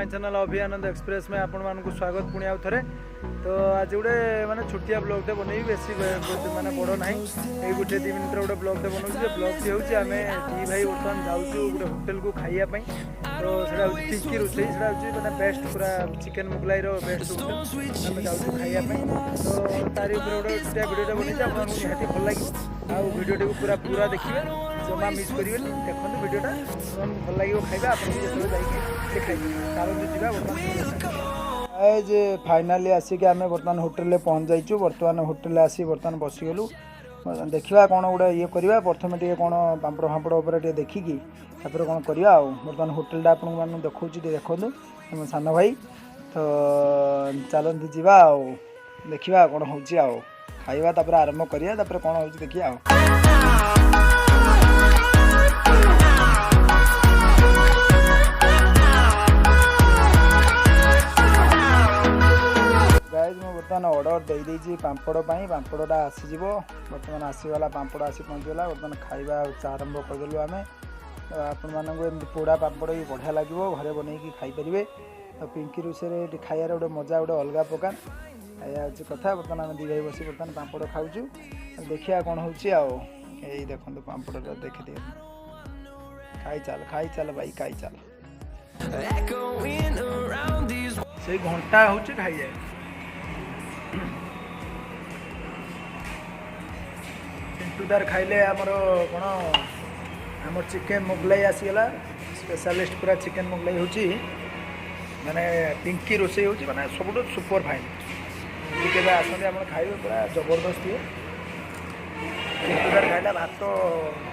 My channel Abhiyananda express में ଆପଣମାନଙ୍କୁ ସ୍ୱାଗତ ପୁଣି ଆଉ ଥରେ। ତ ଆଜି ଗୋଟେ ମାନେ ଛୋଟିଆ ବ୍ଲଗ୍ଟେ ବନେଇବି, ବେଶୀ ମାନେ ବଡ଼ ନାହିଁ। ଏଇ ଗୋଟେ 2 ମିନିଟ୍ର ଗୋଟେ ବ୍ଲଗ୍ଟେ ବନଉଛି ଯେ ବ୍ଲଗ୍ଟି ହେଉଛି, ଆମେ ଦୁଇ ଭାଇ ବର୍ତ୍ତମାନ ଯାଉଛୁ ଗୋଟେ ହୋଟେଲକୁ ଖାଇବା ପାଇଁ। ତ ସେଇଟା ହେଉଛି ପିଙ୍କି ରୋଷେଇ। ସେଇଟା ହେଉଛି ମାନେ ବେଷ୍ଟ, ପୁରା ଚିକେନ୍ ମୁଗଲାଇର ବେଷ୍ଟ ହୋଟେଲ। ଆମେ ଯାଉଛୁ ଖାଇବା ପାଇଁ। ତ ତାରି ଉପରେ ଗୋଟେ ଛୋଟିଆ ଭିଡ଼ିଓଟା ବନେଇଛି, ଆପଣଙ୍କୁ ନିହାତି ଭଲ ଲାଗିବ। ଆଉ ଭିଡ଼ିଓଟିକୁ ପୁରା ପୁରା ଦେଖିବେ, ଜମା ମିସ୍ କରିବେନି। ଦେଖନ୍ତୁ ଭିଡ଼ିଓଟା, ଆପଣଙ୍କୁ ଭଲ ଲାଗିବ ଖାଇବା। ଆପଣ ବି ଯେତେବେଳେ ଯାଇକି ସେ ଖାଇପାରିବେ। ଚାଲନ୍ତୁ ଯିବା ବର୍ତ୍ତମାନ। ଏ ଯେ ଫାଇନାଲି ଆସିକି ଆମେ ବର୍ତ୍ତମାନ ହୋଟେଲରେ ପହଞ୍ଚି ଯାଇଛୁ। ବର୍ତ୍ତମାନ ହୋଟେଲରେ ଆସି ବର୍ତ୍ତମାନ ବସିଗଲୁ। ବର୍ତ୍ତମାନ ଦେଖିବା କ'ଣ ଗୋଟେ ଇଏ କରିବା। ପ୍ରଥମେ ଟିକେ କ'ଣ ପାମ୍ପଡ଼ ଫାମ୍ପଡ଼ ଉପରେ ଟିକେ ଦେଖିକି ତାପରେ କ'ଣ କରିବା। ଆଉ ବର୍ତ୍ତମାନ ହୋଟେଲଟା ଆପଣଙ୍କୁ ମାନଙ୍କୁ ଦେଖାଉଛି, ଟିକେ ଦେଖନ୍ତୁ। ଆମ ସାନ ଭାଇ। ତ ଚାଲନ୍ତୁ ଯିବା ଆଉ ଦେଖିବା କ'ଣ ହେଉଛି, ଆଉ ଖାଇବା ତାପରେ ଆରମ୍ଭ କରିବା। ତାପରେ କ'ଣ ହେଉଛି ଦେଖିବା। ଆଉ ଗାଇଜ୍, ମୁଁ ବର୍ତ୍ତମାନ ଅର୍ଡ଼ର ଦେଇଦେଇଛି ପାମ୍ପଡ଼ ପାଇଁ। ପାମ୍ପଡ଼ଟା ଆସିଯିବ। ବର୍ତ୍ତମାନ ଆସିଗଲା, ପାମ୍ପଡ଼ ଆସି ପହଞ୍ଚିଗଲା। ବର୍ତ୍ତମାନ ଖାଇବା ଆରମ୍ଭ କରିଦେଲୁ ଆମେ। ତ ଆପଣମାନଙ୍କୁ ଏମିତି ପୋଡ଼ା ପାମ୍ପଡ଼ ବି ବଢ଼ିଆ ଲାଗିବ, ଘରେ ବନେଇକି ଖାଇପାରିବେ। ତ ପିଙ୍କି ରୋଷେଇରେ ଏଠି ଖାଇବାର ଗୋଟେ ମଜା ଗୋଟେ ଅଲଗା ପ୍ରକାର। ଏଇଆ ହେଉଛି କଥା। ବର୍ତ୍ତମାନ ଆମେ ଦୁଇ ଭାଇ ବସି ବର୍ତ୍ତମାନ ପାମ୍ପଡ଼ ଖାଉଛୁ। ଦେଖିବା କ'ଣ ହେଉଛି। ଆଉ ଏଇ ଦେଖନ୍ତୁ, ପାମ୍ପଡ଼ଟା ଦେଖିଦିଅନ୍ତୁ। ଖାଇ ଚାଲ, ଖାଇ ଚାଲ ଭାଇ, ଖାଇ ଚାଲ। Echoing around these ସେଇ ଘଣ୍ଟା ହେଉଛି ଖାଇଯାଏ। ପିଣ୍ଟୁ ତାର ଖାଇଲେ। ଆମର କ'ଣ, ଆମର ଚିକେନ୍ ମୋଗଲାଇ ଆସିଗଲା। ସ୍ପେଶାଲିଷ୍ଟ ପୁରା ଚିକେନ୍ ମୋଗଲାଇ ହେଉଛି, ମାନେ ପିଙ୍କି ରୋଷେଇ ହେଉଛି ମାନେ ସବୁଠୁ ସୁପର ଫାଇନ୍। ଯଦି କେବେ ଆସନ୍ତି ଆପଣ, ଖାଇବେ, ପୁରା ଜବରଦସ୍ତ ଇଏ। ପିଣ୍ଟୁ ତାର ଖାଇଲା ଭାତ,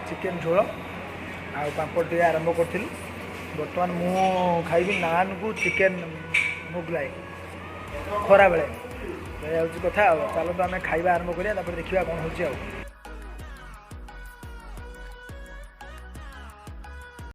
ଚିକେନ୍ ଝୋଳ ଆଉ ପାମ୍ପଡ଼ ଟିକେ ଆରମ୍ଭ କରିଥିଲୁ। ବର୍ତ୍ତମାନ ମୁଁ ଖାଇବି ନାନ୍କୁ ଚିକେନ୍ ମୋଗଲାଇ ଖରାବେଳେ। ଏଇଆ ହେଉଛି କଥା। ଆଉ ଚାଲନ୍ତୁ, ଆମେ ଖାଇବା ଆରମ୍ଭ କରିବା, ତାପରେ ଦେଖିବା କ'ଣ ହେଉଛି। ଆଉ